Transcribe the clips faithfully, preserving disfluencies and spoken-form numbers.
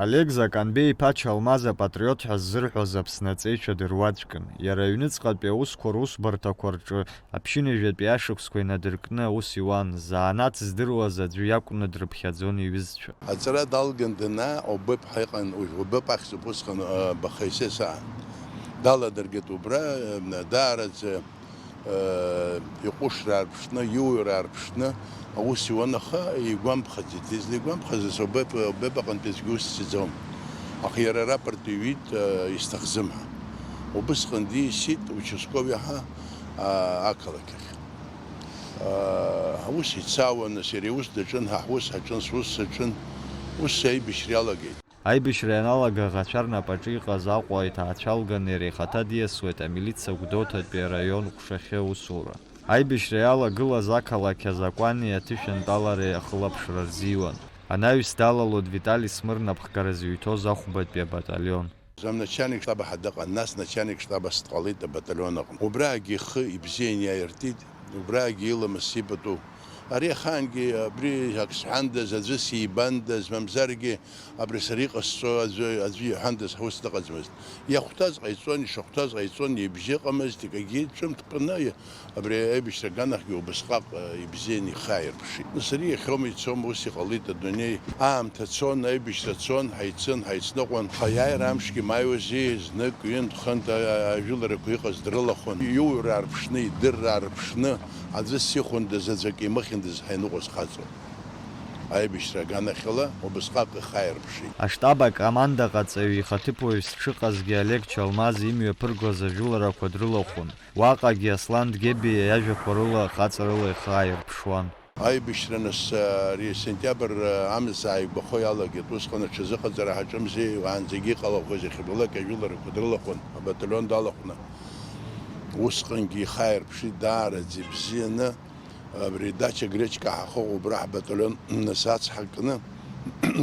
Олег Заканбеи-иԥа Чалмаз апатриот ҳәа ззырҳәоз Аԥсны аҵеицәа дыруаӡәкын. Иара аҩныҵҟатәи аусқәа русбарҭақәа рҿы аԥшьынҩажәатәи ашықәсқәа инадыркны аус иуан, заанаҵ здыруаз аӡәы иакәны дрыԥхьаӡон иҩызцәа. Аҵара далган данаа, Обеԥҳа иҟан, уажә Обеп ахьӡуп усҟан, а, Бахаисес аан. Даладыргеит убра, а, даараӡа, а, иҟәышра аарԥшны, иуаҩра аарԥшны аус иуан, аха игәамԥхаӡеит. Излигәамԥхаз ас Обеп, Обеп аҟынтәи аӡәгьы ус дцаӡом. Аха иара арапорт иҩит, а, исҭахӡам ҳәа. Убысҟан диасит участкови ҳәа, а, ақалақь ахь. Аа, аус ицаауан, нас иара иус даҿын, ҳа ҳус ҳаҿын, сус саҿын, ус аибашьра иалагеит. Аибашьра ианалага аӷацәа рнапаҿы иҟаз Аҟәа иҭаацәа алганы иара ихаҭа диасуеит амилициа Гәдоуҭатәи араион ҟәшахьы аусура. Аибашьра иалагылаз ақалақь азакәани аҭышәантәалареи ахылаԥшра рзиуан. Анаҩс далалоит Витали Смырно аԥхгаразы иҩҭоз ахәбатәи абаталион. Замначальник штаба ҳәа дыҟан, нас начальник штаба дҟалеит абаталион аҟны. Убраагьы ихы ибзиан иааиртит, убраагьы иламыс ибатәу. Ари ахаангьы абри ак сҳәандаз, аӡәы сибандаз, мамзаргьы абри сара иҟасҵо аӡәы, аӡәы иҳәандаз ҳус дыҟаӡамызт. Иахәҭаз ҟаиҵон, ишахәҭаз ҟаиҵон, ибжьы ыҟамызт, икагьы ҿымҭ кны Абри аибашьра аганахьгьы убасҟак, э, ибзианы ихы ааирԥшит. Нас ари иахьоума ицома, ус иҟалеит адунеи. Аамҭа цон, аибашьра цон, ҳаицын, ҳаицныҟәон. Аха аиааира амшгьы маиуази, знык, ҩынтә, хынтә, а-, а-, ажәыларақәа иҟаз дрылахәын. Иуаҩра аарԥшны, идырра аарԥшны, аӡәы сихәындаз, аӡәы акы имыхьындаз ҳаиныҟәоз хаҵоуп. Аибашьра аганахьала убасҟак ихы ааирԥшит. Аштаб акомандаҟаҵаҩ ихаҭыԥуаҩс дшыҟазгьы Олег Чалмаз имҩаԥыргоз ажәыларақәа дрылахәын. Уаҟагьы Аслан Дгебиа иажәақәа рыла, хаҵарыла ихы ааирԥшуан. Аибашьра нас, ари сентиабр амза ааигәахо иалагеит. Усҟан аҽазыҟаҵара ҳаҿымзи, уаанӡагьы иҟалақәаз иахьабалак ажәыларақәа дрылахәын, абаталион далахәны. Усҟангьы ихы ааирԥшит даараӡа ибзианы. Абри Дача Гречка ҳахыҟоуп, убра ҳбаталион нас ацҳа кны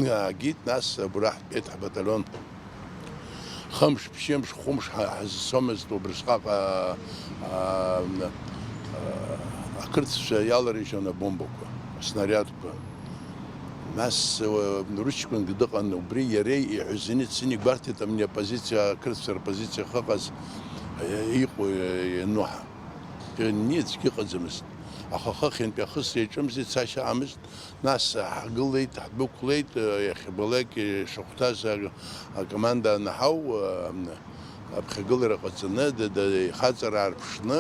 аагеит, нас абра ҳтәеит ҳбаталион. Хымш, ԥшьымш, хәымш ҳа-, ҳазцомызт убрысҟак, а, а, а, ақырҭцәа иаларыжьуан абомбақәа, аснариадқәа. Нас, уа, рыҷкәынк дыҟан, убри иареи иҳәа Зенит Сини гәарҭеит, амни апозициа, ақырҭцәа рпозициа ахьыҟаз, а, иҟоу, а, иану ҳәа. Ниаӡәгьы ыҟаӡамызт. Аха хыхьынтәи ахысра иаҿымзи, цашьа амызт. Нас ҳгылеит, ҳдәықәлеит, иахьабалак ишахәҭаз акоманда анаҳау, аԥхьагылара ҟаҵаны, д-, д-, ихаҵара аарԥшны,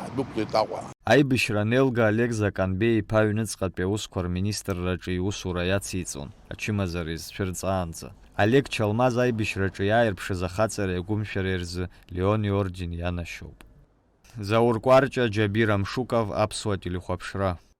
ҳдәықәлеит Аҟәа. Аибашьра анеилга Олег Заканбеи-иԥа аҩныҵҟатәи аусқәа рминистрраҿы иусура иациҵон, ачымазара изцәырҵаанӡа. Олег Чалмаз аибашьраҿы иааирԥшыз ахаҵареи агәымшәареи рзы Леон иорден ианашьоуп. Заур Кәарҷа, Џьабир Амшуков, Аԥсуа телехәаԥшра.